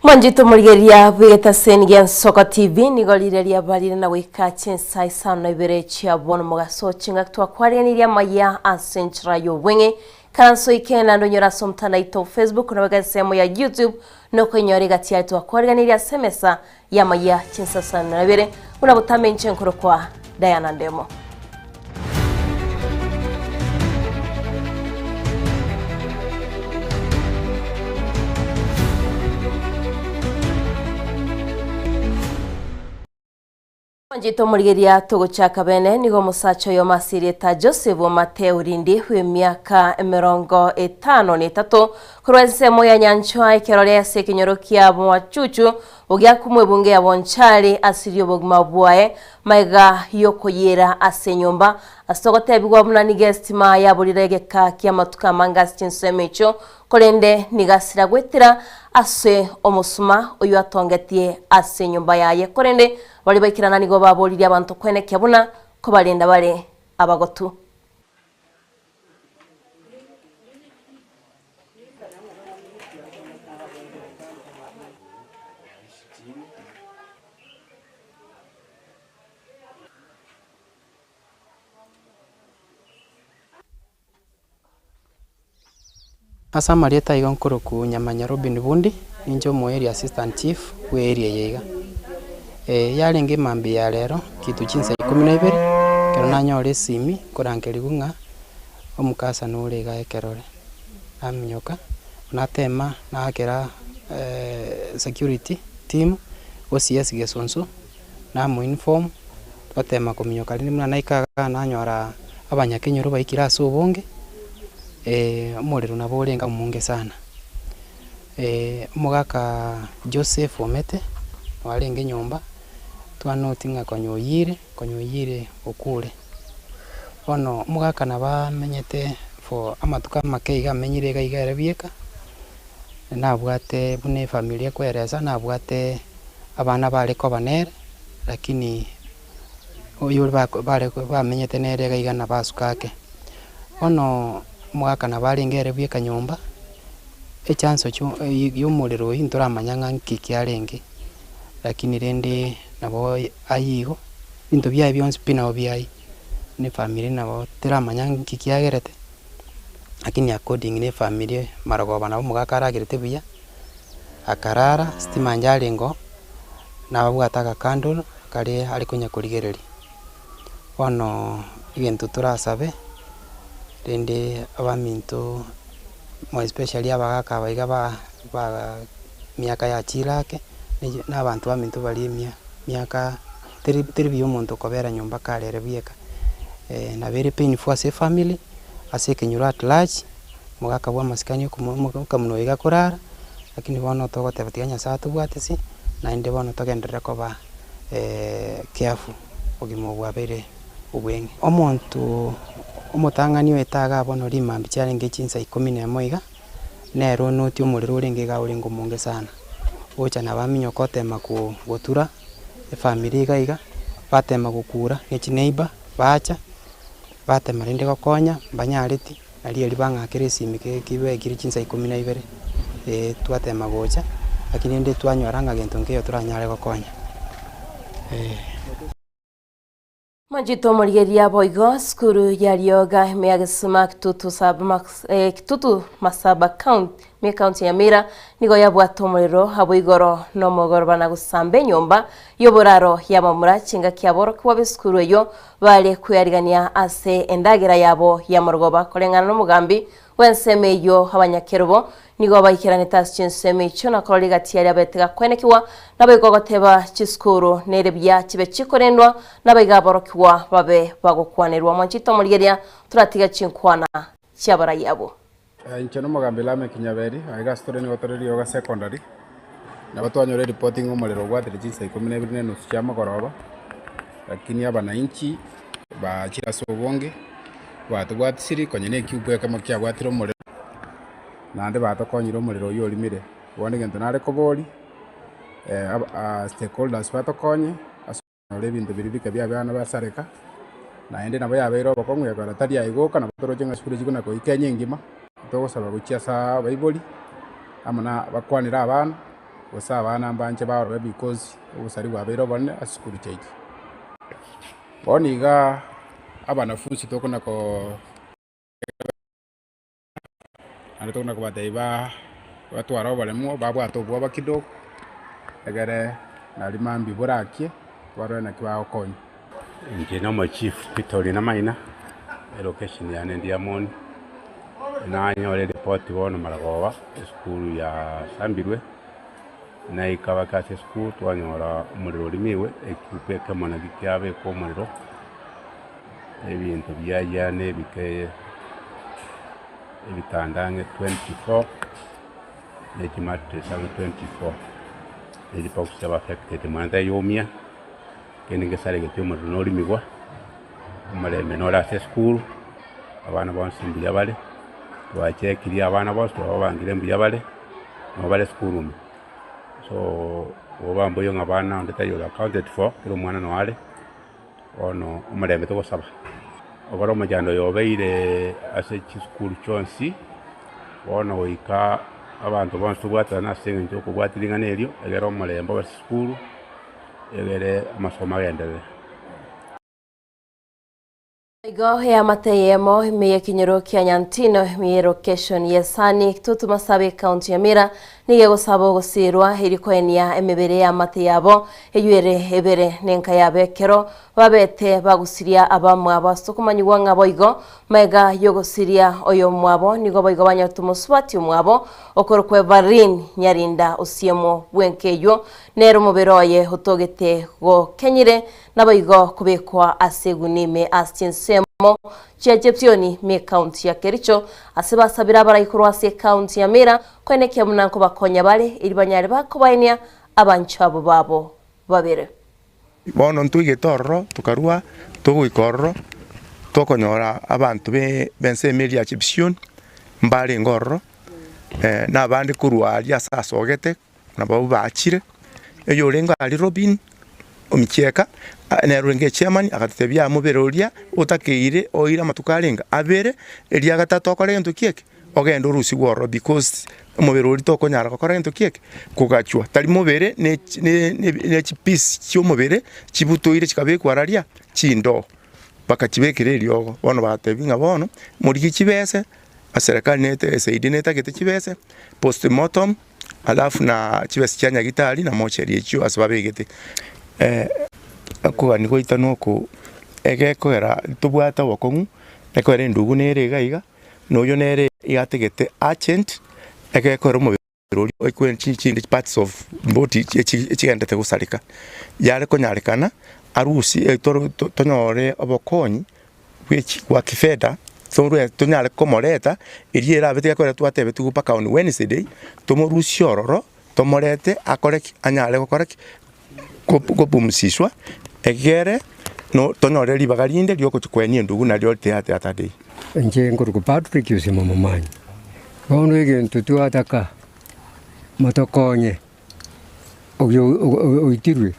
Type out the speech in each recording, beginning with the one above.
Mwanchete omorigereria bw'egetaseni gia Nsoko TV nigo riria riabarire na goika chinsa isano na ibere chia bono mogaso chingaki twakwariganirie amaya ase enchera y'obweng'e Karanso ike naende onyore ase omotandao oito o Facebook naboigo ensemo ya YouTube nokoinyora egati yaye twakwariganirie ase emesa y'amayia chinsa isano na ibere buna botambe inche nkorokwa Diana Ndemo. Mwanchete omorigeria togochaka bene nigo omosacha oyomo ase erieta Joseph Mateo Rindi bw'emiaka 51 korwa ensemo ya Nyanchwa ekerore ase ekenyoro kia Mwachuchu ogiakumwa ebunge ya Bonchari asirie obogima bwaye magega yokoyiera ase enyomba ase ogotebigwa buna nigo esitima yaborire egeka ki'amatuko amange ase chinsemo echio Korende nigo asira goetera ase omosuma oyio atongetie ase enyomba yaye. Korende baria baikerana nigo baboririe abanto kwenekia buna kobarenda bare abagotu. Ase amarieta aiga nkorokwa Nyamanya Robin Bundi, ninche omo area assistant chief bwe area eye iga. Yarenge emambia ya rero kitu chinsa ikomi na ibere, ekero nanyora esimi nkorangerigwa ng'a omokasa nore iga ekerore, naminyoka natema naakera security team OCS Gesonso. Namoinform, twatema kominyoka rinde buna naika igaa nanyora abanyakenyoro baikire ase obonge, omorero nabo orenge omonge sana. Omogaka Joseph Omete oarenge nyomba, twanoti ng'a konya oyire, konya oyire okure. Bono omogaka nabo amenyete for amatuko amake iga amenyire iga iga ere bieka, nabwate buna efamiri ekoeresa nabwate. abana bare koba nere, lakini oyore bako bare bamenyete nere iga iga nabasuka ake. Bono omogaka nabo arenge ere bweka nyomba, echanso chio ya omorero oyio ntoramanya ng'a nki kiarenge, lakini rende nabo aywo igo, ebinto biaye bionsi pi nabo biayia, na efamiri nabo teramanya nki kiagerete, lakini according na efamiri marogoba nabo omogaka aragerete buya. Akarara, sitima inche arengeo, nababwate agacandle karia are konya korigereria. Bono egento torasabe, rende abaminto more especially abagaka aba iga ba ba miaka yachire ake, na abanto baminto baria emia miaka teri teri buya omonto kobera nyomba kare ere bweka. Nabo ere painful ase efamily, ase ekenyoro at large. Omogaka bw'amasikani okamuna oyo iga akorara, lakini bono togoteba tiga Nyasaye atobwate ase, naende bono togenderere koba careful obogima obo bwabeire obweng'e. Omonto omotang'ani oete igaa bono rimambia chiarenge chinsa ikomi na emo iga, nere onotie omorero orenge igaa orenge omonge sana, ocha nabo aminyoka otema ko gotura efamiri iga iga, batema gokura ne chineighbour bacha, batema rende gokonya mbanyareti. Nario erio bang'akera esimi kibekire chinsa ikomi na ibere, eh twatema gocha, lakini rende twanyora ng'a gento nkeiyo toranyare gokonya eh. Mwanchete omorigereria boigo sukuru ya Rioga ime ya Gesima Kitutu sub eh, Kitutu Masaba County ime ekaunti ya Nyamira nigo yabwate omorero abwo igoro nomogoroba na gosamba enyomba y'oboraro y'abamura chingaki aborokigwa b'esukuru eyio Bare kwearigania ase endagera yabo y'amorogoba koreng'ana nomogambi bw'ensemo eyio abanyakerobo nigo baikeranete ase chinsemo echio na korora egati yaria betega kwenekigwa naboigo goteba chisukuru nere buya chibe chikorendwa nabaiga aborokigwa babe bagokwanerwa. Mwanchete omorigereria toratiga chinkwana chi'abarai abwo. Inche nomogambi Lameck Nyaberi, aiga ase tore nigo tore Rioga Secondary, nabo twanyora eripoti ng'a omorero obwatire chinsa ikomi na ibere na enusu chia mogoroba, lakini abananchi bachire ase obonge, batobwatisiri konya na ekiupu ekemo kiabwatire omorero, naende batokonyire omorero oywo orimire. Bono egento nare koboria stakeholders batokonye ase. Noro ebinto biria bike bi'abana basareka, naende nabo yabeire obokong'u ekero tari aigoka nabo toroche ng'a esukuru echio buna koika Kenya engima, togosaba gochia ase abaibori amo na abakwanere abana. gose abana mbanche baorobe because obosari bwabeire obonene ase chisukuru chiaito. Bono iga abanafunsi tokona ko naende tokona kobatebia ba batware oboremu babwate obwoba kidogo, egere nari mambia borakie barore naki bagokonywa. Inche na omochief Peter Orina Maina, elocation yane Ndiamoni, nanyora eripoti bono maragoba, esukuru yasambirwe, naika bake ase esukuru twanyora omorero orimigwe, echupa ekemo nakio kiabekwa omorero, ebinto biayia na ebike ebitanda ang'e 24, na chimattress ang'e 24, na chibox chiaba affected mwana tayomia. Kende ngesaregeti omorero norimigwa, omorembe nore ase esukuru, abana bonsi mbuya bare, twachekirie abana bonsi twababangire mbuya bare, nabo bare esukuru ime. So, obo mbuya ng'a abana onde taiyo ore accounted for, kera omwana noo are, bono omorembe togosaba. Okore omochando oyo obeire ase chisukuru chionsi, bono goika abanto bonsi tobwatane ase eng'encho ya okobwatia ring'ana erio, egere omorembe obe ase esukuru. Egere amasomo agenderere. Igo eamate eyemo ime y'ekenyoro kia Nyantino ime y'elocation y'Esani Kitutu Masabi ekaunti ya Nyamira nigo egosaba ogosirwa erio koenia emebere y'eamate yabo eyio ere ebere nenka yabo ekero babete bagusiria abamwabo ase okomanyigwa ng'a boigo Magega y'ogosiria oyomwabo nigo boigo banyorete omosubati omwabo okorokwa Evarine Nyarinda Osiemo bw'enka eyio, nere omobere oye otogete gokenyire, naboigo kobekwa ase egunia ime ase chinsemo chia Jeptioni me ekaunti ya Kericho, ase basabire abarai korwa ase ekaunti ya Mira koenekia buna nkobakonya bare erio banyare bakobaenia abanchwa abo babo babere. Bono ntwaigete ororo, tokarua, togoika ororo, tokonyora abanto b'ensemo eria ya Chepsion mbarenge ororo, na abande korwa aria ase asogete nabwo bachire. Oyorenge aria Robin omichieka, nere orenge echairman, agatotebia amobere oria otakeire oire amatuko arenge abere, eria gatato okore gento ki eke? Ogende orusigwe ororo because omobere oria tokonyara gokora gento ki eke? Kogachwa. Tari mobere ne chi ne ne chipiece chi'omobere chibutoire chikabekwa araria chindoo, bakachibekera eriogo. Bono bagatebia ng'a bono, morigie chibese, eserekari nete esaidie netagete chibese, postmortem, alafu na chibesa chia nyagitari na mochari echio ase babegete. Okogania gwaito noko, egekogera tobwate obokong'u, ekogera endugu nere iga iga. Na oyio nere iga ategete urgent, egekora omobere oria oikwe chinde parts of body echigendete gosareka, yare konyarekana arusie tonyore obokonyi bwe bwa kifedha torwe tonyare komoreta, erio erabe tiga twatebetigwe mpaka on Wednesday, tomorusie ororo tomorete akore ki? Anyare gokora ki? Kopumsishwa, egere tonyore ribaga rinde riogochia koenia endugu nario riatadei. Inche nkorokwa Patrick Osimo Momanyi. Bono egento twataka motokonye oyo oitirwe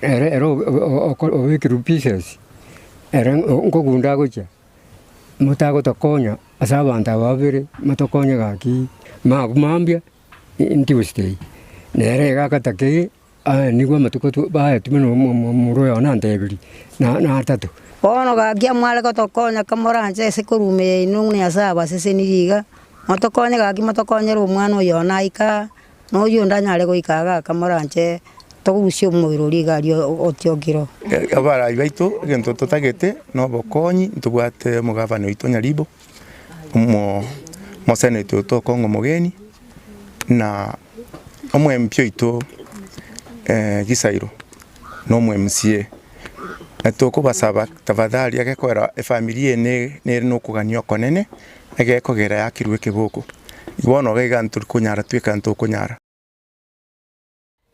ere ere obekirwe pieces ere nkogunda agochia. Motagotokonya ase abanto aba babere motokonye gaki mambia Tuesday, nere iga agatakeire aye nigo amatuko baetwe na omorwa oyo nantebirie na atato. Bono gaki mware gotokonya kamoranche ase koruma yaino ng'a Nyasae abasesenirie iga, motokonye gaki motokonyere omwana oyo one aike aa, na oyio onde anyare goika igaa kamoranche torusie omobere oria iga aria otiokire oo. Abarai baito egento totagete na obokonyi ntobwate omogavana oito Nyaribo. Omoseneti oito Okong'o Omogeni, na omo MP oito Gisairo, na omo MCA. Na tokobasaba tafadhali egekogera efamiri eye nere na okogania okonene, egekogera yakirwe ekeboko. Bono iga iga ntori konyara tweka ntokonyara.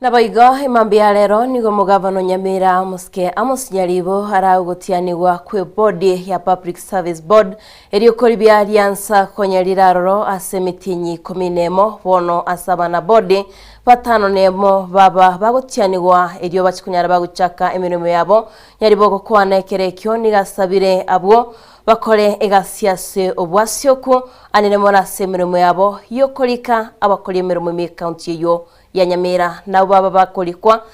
Naboigo emambia ya rero nigo omogavana o Nyamira Omosike Amos Nyaribo aragotianigwa kw'ebodi ya Public Service Board erio koribia riansa konya rire aroro ase emitinyi ikomi nemo bono ase abana bodi batano nemo baba bagotianigwa erio bache konyara bagochaka emeremo yabo. Nyaribo gokwana ekero ekio nigo asabire abwo. bakore egasi ase obwasioku anene mono ase emeremo yabo y'okorika abakori emeremo ime ekaunti eyio ya Nyamira nabwo baba bakorikwa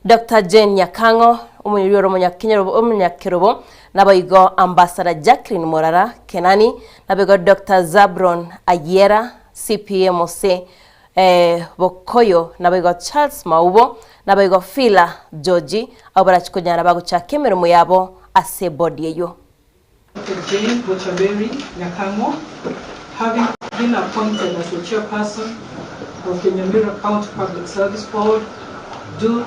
Doctor Jane Nyakang'o omonyori ore omonyakenyoro omonyakerobo naboigo Ambassador Jacqueline Morara Kenani naboigo Doctor Zabron Ayiera CPA Mose eh, Bokoyo naboigo Charles Maubo naboigo Phila George abwo barachi konyara bagochaka emeremo yabo ase ebodi eyio. Dr Jane Bochaberi Nyakang'o having been appointed as the chairperson of the Nyamira County Public Service Board do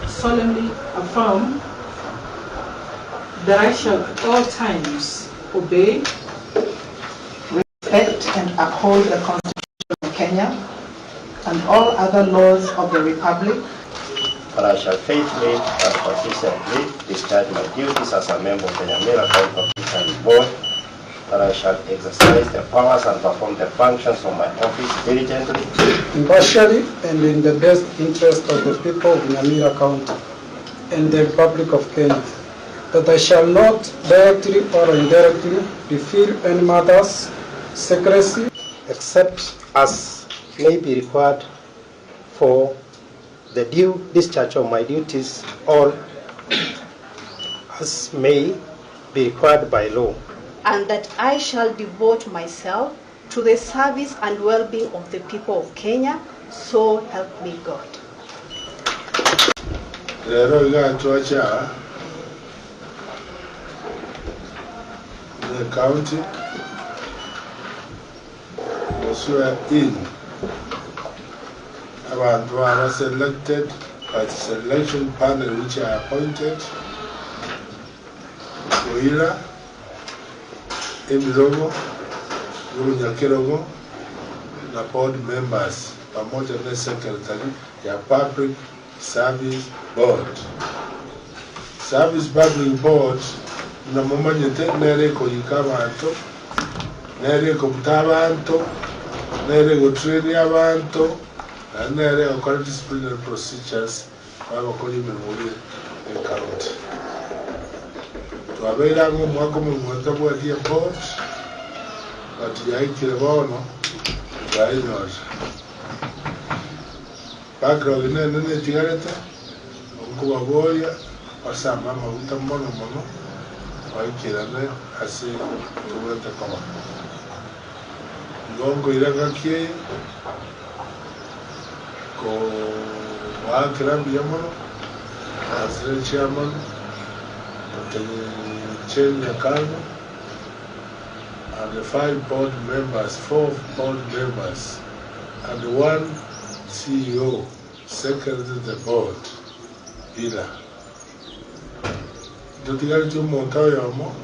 solemnly affirm that I shall at all times obey, respect and uphold the Constitution of Kenya and all other laws of the Republic. That I shall faithfully and consistently discharge my duties as a member of the Nyamira County Public Service Board, that I shall exercise the powers and perform the functions of my office diligently, impartially and in the best interest of the people of Nyamira County and the Republic of Kenya, that I shall not directly or indirectly reveal any matters, secrecy, except as may be required for the due discharge of my duties or as may be required by law. And that I shall devote myself to the service and well-being of the people of Kenya, so help me God. Rero iga twacha the county goswear in abanto aba selected by the selection panel which I appointed koira ebirogo bia obonyakerogo na board members pamoja ne secretary ya Public Service Board. Service Public Board buna momanyete nere ekoyika abanto, nere ekobuta abanto, nere egotrainia abanto, naende nere egokora disciplinary procedures babakori emeremo ye ecounty. Twabeire ang'e omwaka omogima totabwati eboard, but yaikire bono twayenyorire. Backlog nene netigarete, nkobaboria basame amaguta mono mono baikerane ase tobwate koba. Igo nkoira ngaki eye kobaakera mbuya mono ase chairman Dr. Jane Nyakang'o and the five board members, four board members and one CEO, secretary to the board, Bila. Ntotigaretie omonto oyomo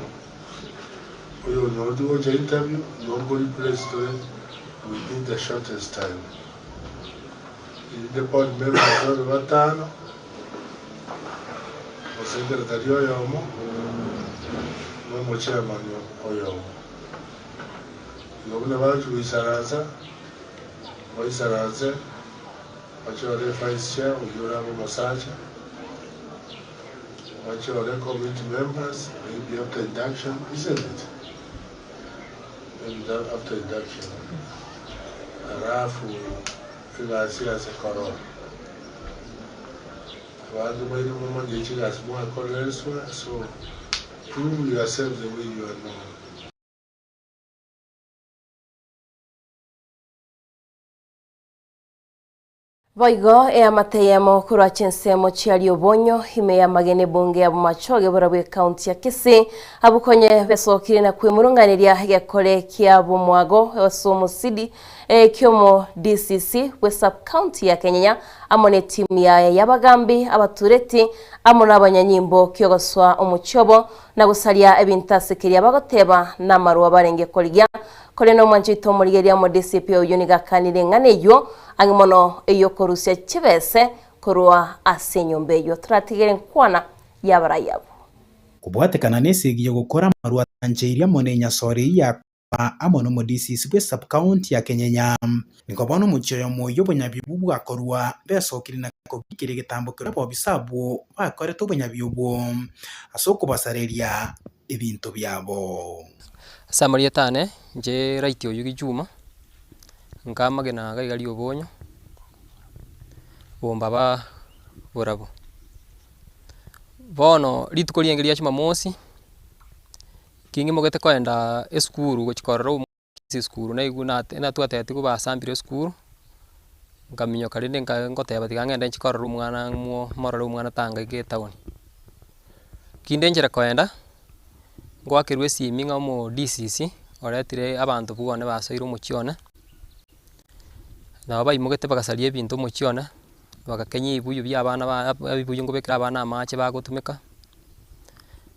oyonyoreti gocha interview, igo nko replace tore within the shortest time. Erinde board members babe batano, omosekretari oyomo, na omochairman oyomo. Igo buna bagochia goisaransa, baisaranse, bachore evice chair oyio orabe omosacha, bachore committee members, maybe after induction, isn't it? Maybe that after induction. Alafu egasi ase korora. Abanto baino momanye chigasi mwakorereswa, so prove yourself the way you are known. Boigo eamate eyemo korwa chinsemo chia Riobonyo ime y'amagena ebunge ya Bomachoge borabwo ekaunti ya Kisii abwo konye besokire na kwemurunganeria egekore kia bomwago ase omosidi kiomo DCC bwe sub county ya Kenyenya amo netimu yaye y'abagambi abatureti amo nabanyanyimbo kiogosoa omochie obo na gosaria ebinto ase keria bagoteba namarwa barenge korigia Korende omwancho oito omorigereria omo DCP oyio nigo akanire eng'ana eyio ang'e mono ey'okorusia chibese korwa ase enyomba eyio. Toratigere nkwana y'abarai abwo. Kobwatekana nesegi y'ogokora amarwa atancheirie amo nenyasore eyio yakorwa amo nomo-DCC bwe sub-county ya Kenyenya. Nigo bono omochie oyomo oyio obonyabibe bwakorwa besokire na kogikera egetambo keria abobisa abwo bakorete obonyabi obwo ase okobasareria. ebinto biabo. Ase amarieta ane, inche Right Oyugi Juma, nkamagena iga iga riobonyo, bombaba borabu. Bono rituko riaenge ria jumamosi, king'imogete koenda esukuru gochia korora omo ase esukuru naigwa nate natwatetigwe basambire esukuru, nkaminyoka rende nka ngoteba tiga ng'ende nchie korora omwana ng'o morore omwana tangaika etown. Kinde nchera koenda, ngoakerwa esimi ng'a omo D.C.C oretire abanto bwane basoire omochie one, nabo baimogete bagasaria ebinto omochie one, bagakenya ebibuyu bia abana ba ebibuyu nkobekera abana amache bagotumeka,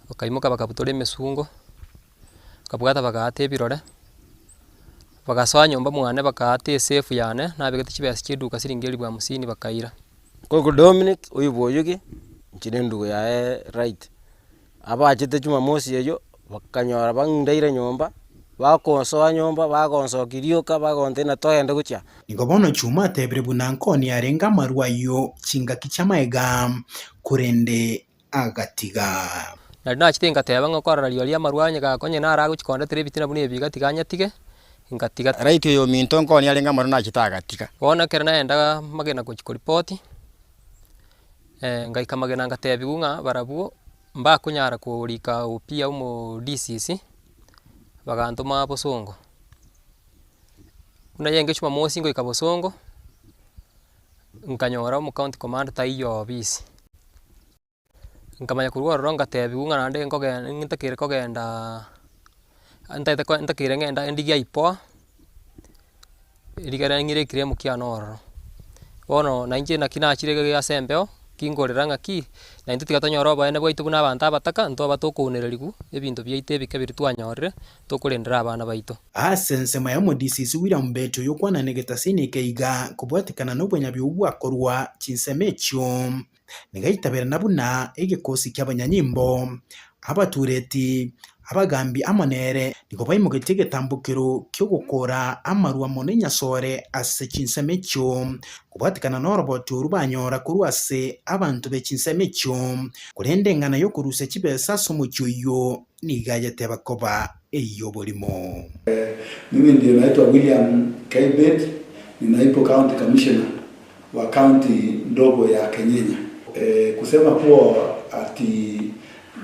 bakaimoka bakabutora emesungo, bakabwata bagaata ebirore, bagasoa nyomba mwane bakaata esafe yane, nabegete chibesa chia eduka siringi elifu hamsini bakaira. Korwa Dominic oyio bwa Oyugi, inche na endugu yaye Right, abachete jumamosi eyio, bakanyora bang'indeire nyomba, bakonsoa nyomba, bagonsokia rioka, bagontebia ng'a togende gochia. Nigo bono Juma atebire buna nkoni arenge amarwa ayio chingaki chi'amaega, korende agatiga. Nario nachete ngateba ng'a okorora rirorio amarwa onye gaka onye naro agochia kondetera ebitina buna ebi iga tiga anyatige, ngatiga. Right oyo ominto nkoni arenge amarwa nachete agatiga. Bono ekero naenda magena gochia koripoti, ngaika magena ngatebiwa ng'a barabwo mbakonyara korika OP omo D.C.C, bagantoma bosongo. Buna yarenge jumamosi ngoika bosongo, nkanyora omo county commander taiyo obisi. Nkamanya korwa ororo ngatebiwa ng'a naende nkoge ntakeire kogendaaa ntaete ko ntakeire ng'ende ndigie IPOA, rigere ng'ire eclaim kiane ororo. Bono na inche naki nachire iga ase embeo, kinkorera ng'aki, na intwe tiga tonyore oboene bwaito buna abanto abataka, ntwaba tokounereriwu ebinto biaito ebike biria twanyorire, tokorendera abana baito. Ase ensemo ya omodisisi William Mbete oyokwana negetasini eke iga kobwatekana nobonyabi obwo bwakorwa chinsemo echio, nigo aitaberana buna egekosi ki'abanyanyimbo, abatureti, abagambi amo nere nigo baimogetie egetambokero ki'ogokora amarwa mono enyasore ase chinsemo echio, kobwatekana noroboti orwo banyora korwa ase abanto be chinsemo echio, korende eng'ana y'okorusia chibesa ase omochie oyio nigo ayeteba koba ey'oborimo. Mimi ndiye naitwa William Kaibet, ni naibu county commissioner wa county ndogo ya Kenyenya. E, kusema kuwa ati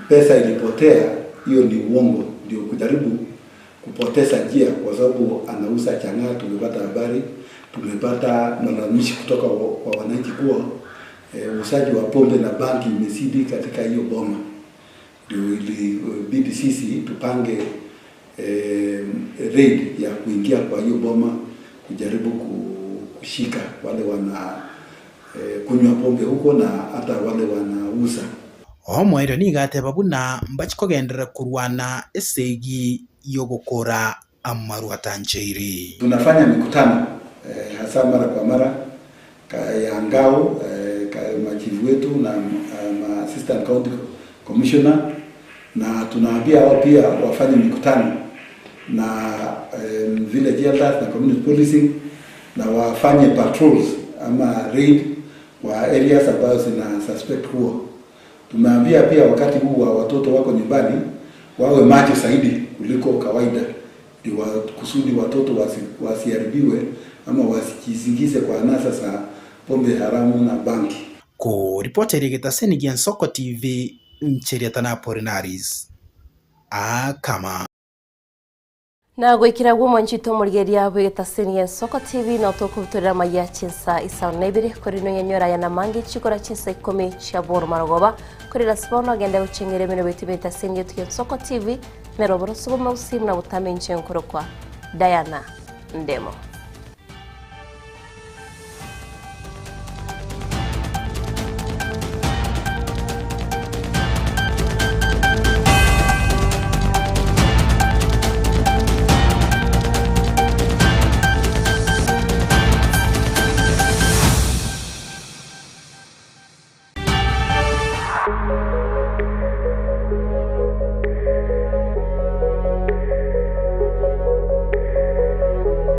pesa ilipotea, hiyo ni uongo, ndio kujaribu kupoteza njia, kwa sababu anauza chang'aa. Tumepata habari, tumepata malalamishi kutoka kwa wananchi kuwa uuzaji wa pombe na bangi imezidi katika hiyo boma, ndio ilibidi sisi tupange eh, raid ya kuingia kwa hiyo boma kujaribu kushika wale wana eh, kunywa pombe huko na hata wale wanauza. Omoerio nigo ateba buna mbachie kogenderera korwana esegi y'ogokora amarwa atancheiri. Tunafanya mikutano eh, hasa mara kwa mara ka ya ngao eh, ka machifu wetu na eh, ma assistant county commissioner na tunaambia hao pia wafanye mikutano na eh, village elders na community policing na wafanye patrols ama raid kwa areas ambazo zina suspect huo. Tumeambia pia wakati huu wa watoto wako nyumbani wawe macho zaidi kuliko kawaida, ndio kusudi watoto wasi, wasiharibiwe ama wasijiingize kwa anasa za pombe haramu na bangi. Koripotera egetaseni gia Nsoko TV, inche Riatana Apolinaris Akama. Na goikera bw'omonchito omorigereria bw'egetaseni gia Nsoko TV nao tokobutorera amaiga chinsa isano na ibere korende onyanyore aya namange chikora chinsa ikomi chia bono marogoba korende ase bono agende gochengera emenwa bwetu b'egetaseni gietu gia Nsoko TV nero oboroso bw'omogusii buna botame inche nkorokwa Diana Ndemo.